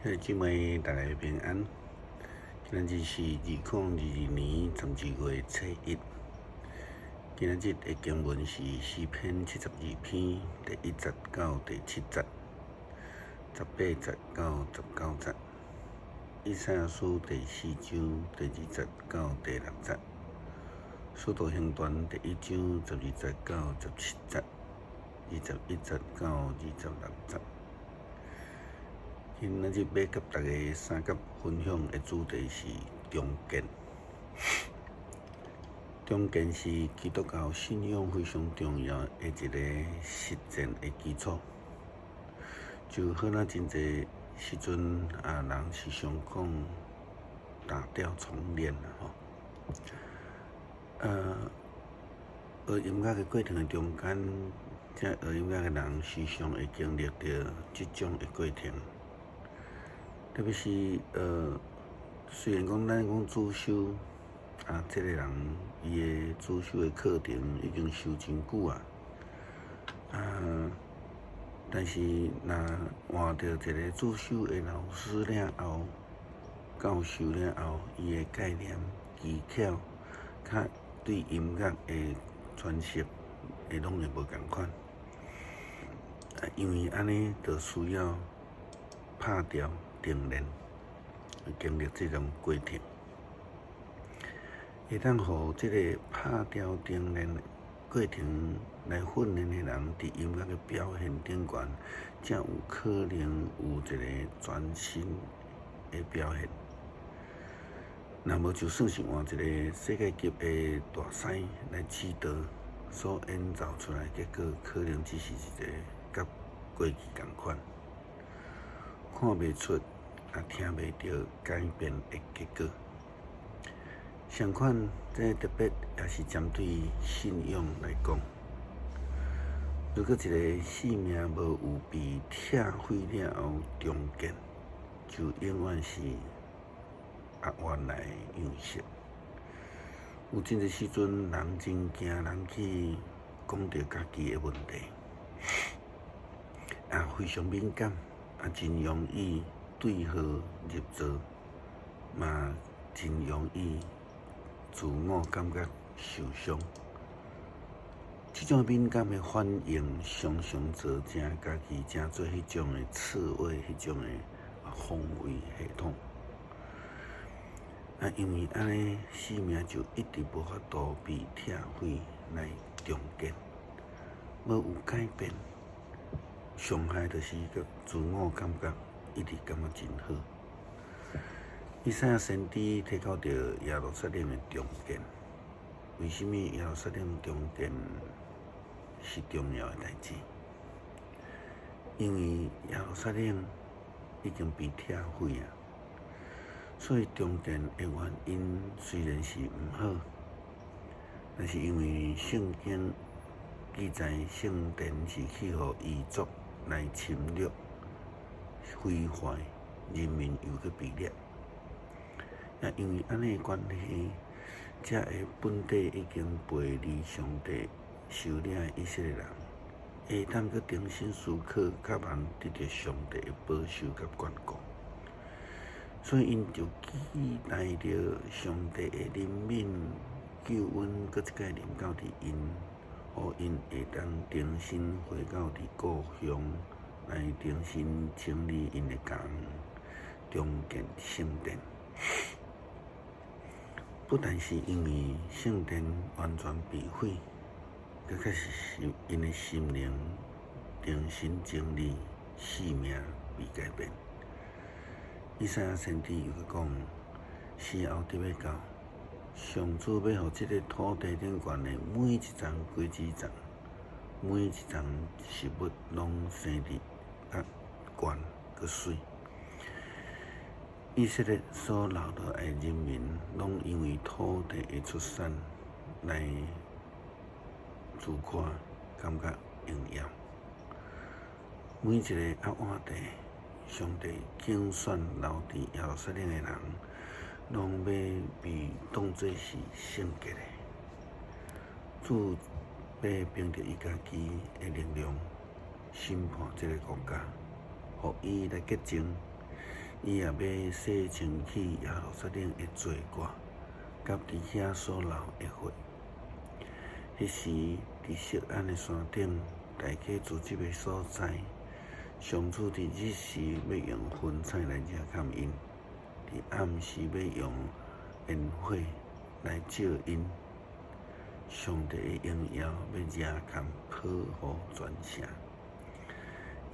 兄弟姊妹，大家平安。今仔日是2022年12月初一。今仔日的經文是詩篇72篇第1節到第7節，18節到19節。以賽亞書第四章第2節到第6節。使徒行傳第一章12節到17節，21節到26節。今仔日欲佮大家相佮分享的主題是重建。重建是基督教信仰非常重要的一个實踐的基礎。就好若真濟時陣啊，人時常講打掉重練啦吼。學音樂的過程的中間，這學音樂的人時常會經歷著這種的過程。特別是雖然講咱講主修啊，這个人伊的主修的課程已經修真久啊，啊，但是若換著一个主修的老師了後，教授了後，伊的概念、技巧，較對音樂的詮釋會攏會無仝款。啊，因為按呢，就需要拍掉重練，經歷這種過程，會當予這个拍掉重練過程來訓練的人，佇音樂的表現頂懸，才有可能有一个全新的表現。若無就算是換一个世界級的大師來指導，所演奏出來結果，可能只是一个佮過去仝款。看袂出，也聽袂著改變的結果。相款，這特別也是針對信仰來講。如果一个生命無有被拆毀了後重建，就永遠是猶原來的樣式。有真濟時陣，人真驚人去講著家己的問題，也非常敏感。啊，真容易對號入座，嘛真容易自我感覺受傷。這種敏感的反應，常常造成家己成做彼種的刺蝟，彼種的防衛系統。啊，因為按呢，生命就一直無法度被拆毀來重建，無有改變。傷害就是個自我感覺一直感覺真好。以賽亞先知提到著耶路撒冷的重建，為啥物耶路撒冷重建是重要的代誌？因為耶路撒冷已經被拆毀啊，所以重建的原因雖然是毋好，但是因為聖經記載聖殿是去予異族來侵略、毀壞，人民又閣被掠，也因為按呢的關係，才會本底已經背離上帝首領的以色列人，會當閣重新思考，渴望得著上帝的保守佮眷顧，所以𪜶就期待著上帝的憐憫、救恩，閣一擺臨到佇𪜶。予𪜶會當重新回到佇故鄉，來重新整理𪜶的家園，重建聖殿。不但是因為聖殿完全被毀，閣較是𪜶的心靈重新整理，生命被改變。以賽亞先知又閣講，時候佇欲到。上主欲予這个土地頂懸的每一叢果子叢，每一叢植物，攏生得較懸、閣媠。以色列所留落來的人民，攏因為土地的出產來自誇，感覺榮耀。每一个猶活地，上帝揀選留佇耶路撒冷的人，攏欲被當做是聖潔的。主欲憑著伊家己的力量審判這个國家，予伊來潔淨。伊也欲洗清去耶路撒冷的罪過，佮佇遐所流的血。彼時，佇錫安的山頂，大家聚集的所在，上主佇日時欲用雲彩來遮蓋𪜶，佇暗時欲用煙火來照𪜶。上帝的榮耀欲遮蓋保護全城，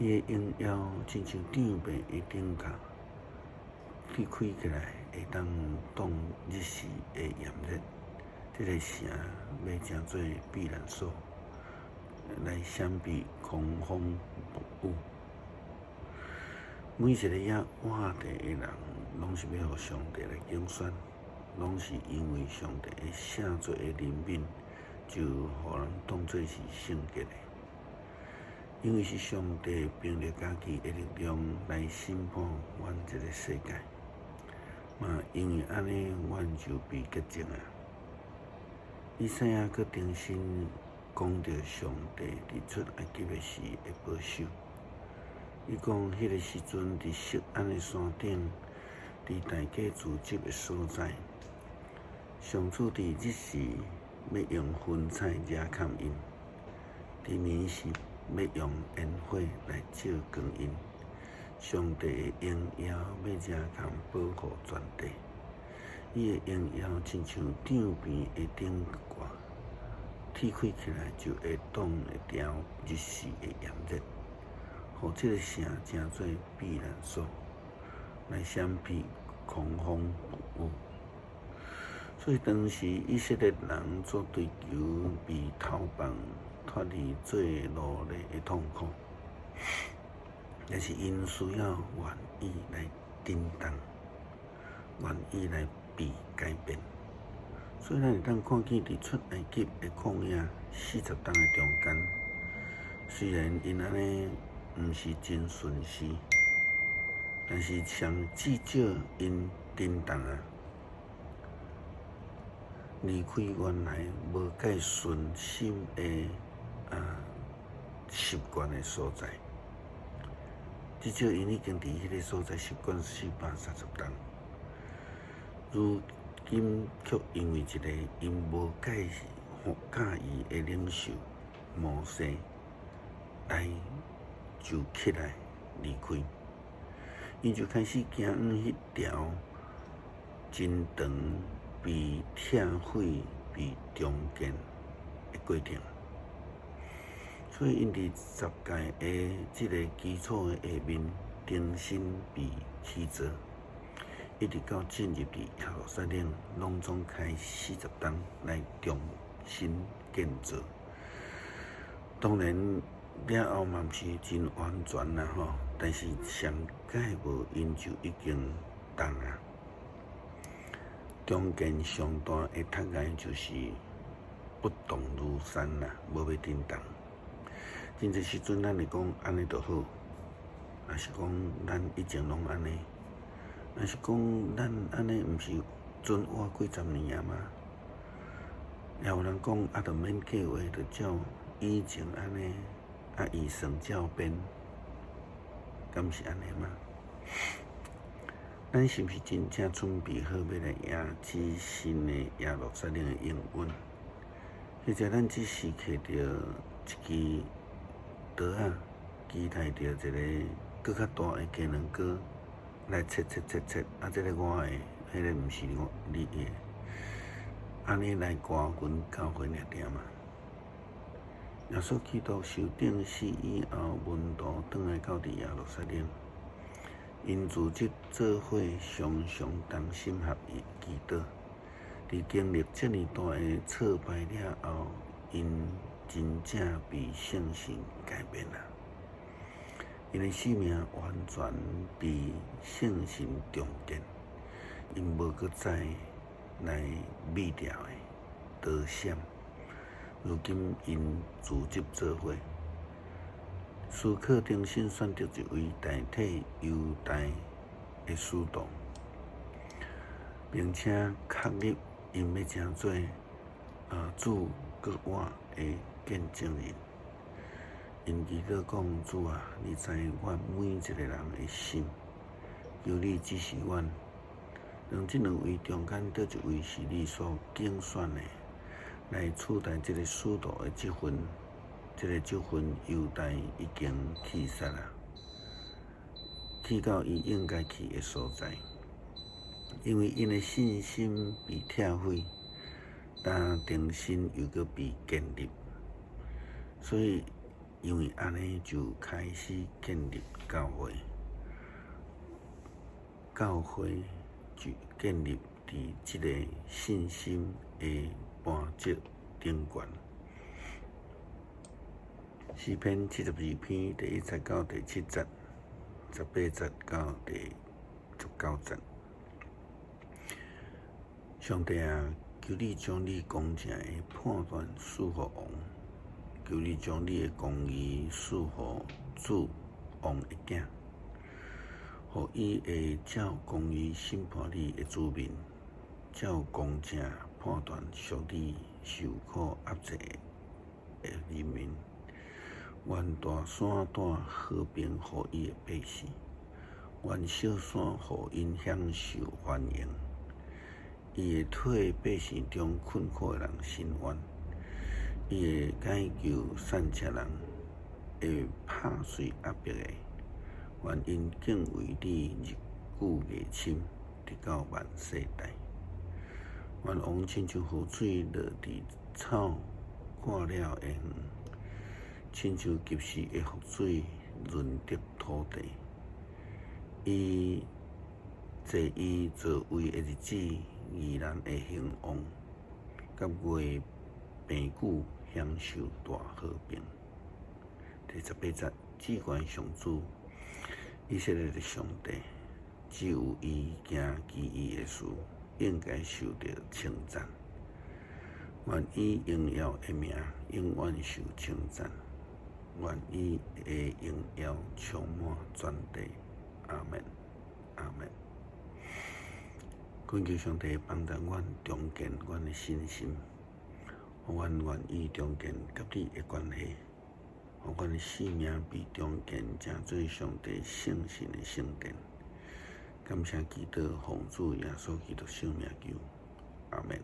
伊的榮耀親像帳幕的頂蓋，鐵開起來會當擋日時的炎熱。這个城欲成做避難所，來閃避狂風暴雨。每一个遐活著的人，攏是欲予上帝來揀選，攏是因為上帝的聖潔的憐憫，就予人當做是聖潔的。因為是上帝憑著家己的力量來審判阮這个世界，嘛因為按呢，阮就被潔淨啊。以賽亞閣重新講著上帝佇出埃及的時的保守。伊講，彼个時陣佇錫安的山頂，佇大家聚集的所在，上主佇日時欲用雲彩遮蓋𪜶，佇暝時欲用煙火來照光𪜶。上帝的榮耀欲遮蓋保護全地，伊的榮耀親像帳幕的頂蓋，鐵開起來就會擋會牢日時的炎熱，予這个城成做避難所，來閃避狂風暴雨。所以當時以色列人所追求被逃放、脫離做奴隸的痛苦，但是𪜶需要願意來振動，願意來被改變。所以咱會當看見佇出埃及的曠野40冬的中間，雖然𪜶按呢毋是真順遂，但是上至少𪜶振動啊，離開原來無蓋順心的習慣的所在。至少𪜶已經佇彼个所在習慣430冬，如今卻因為一个𪜶無介佮意的領袖摩西來就起來離開，𪜶就開始行往彼條真長被拆毀、被重建的過程。所以，𪜶佇十誡的這个基礎的下面，重新被起造，一直到進入佇耶路撒冷，攏總開40冬來重新建造。當然了後嘛毋是真完全啦吼，但是上蓋無𪜶就已經動啊。重建上大的窒礙就是不動如山啦，無欲振動。真濟時陣，咱會講按呢就好，抑是講咱以前攏按呢，抑是講咱按呢毋是存活幾十年啊嗎？也有人講啊，就免計劃，就照以前按呢，啊預算照編，敢是按呢嗎？咱是毋是真正準備好欲來迎接新的耶路撒冷的應允？或者咱只是摕著一支刀仔，期待著一个閣較大的雞卵糕來切切切切，啊，這个我的，彼个毋是我你的，按呢來割阮教會爾爾嗎？耶穌基督受釘死以後，門徒轉來到佇耶路撒冷，𪜶組織做伙，常常同心合意祈禱。佇經歷遮爾大的挫敗了後，𪜶真正被聖神改變啊！𪜶的生命完全被聖神重建，𪜶無閣再來秘調的躲閃。如今𪜶組織做伙，思考重新選擇一位代替猶大的使徒，並且確立𪜶欲成做主閣我的見證人。𪜶祈禱講：主啊，你知阮每一个人的心，求你指示阮，當這兩位中間佗一位是你所揀選的，來取代這个使徒的職分，這个職分猶大已經去煞啦，去到伊應該去的所在，因為𪜶的信心被拆毀，但重新又閣被建立，所以因為按呢就開始建立教會，教會就建立佇這个信心的磐石頂懸。詩篇72篇第一節到第七節，18節到第19節。上帝啊，求你將你公正的判斷賜予王，求你將你的公義賜予諸王的囝，予伊會照公義審判你的子民，照公正判斷屬你受苦壓制的人民。願大山帶和平予伊的百姓，願小山予𪜶享受繁榮。伊會替百姓中困苦的人伸冤，伊會解救散赤人，會拍碎壓迫的。願𪜶敬畏你日久月深，直到萬世代。願王親像雨水落佇草乾了的園，親像及時的雨水潤澤土地。伊坐伊座位的日子，義人會興旺，佮月平久享受大和平。第18節，至懸上主，以色列的上帝，只有伊行奇異的事，應該受著稱讚。願伊榮耀的名永遠受稱讚。願伊的榮耀充滿全地。阿門，阿門。懇求上帝幫助阮重建阮的信心，予阮願意重建佮你的關係，予阮的生命被重建，成做上帝聖神的聖殿。感謝基督，奉主耶穌基督聖名求，阿門。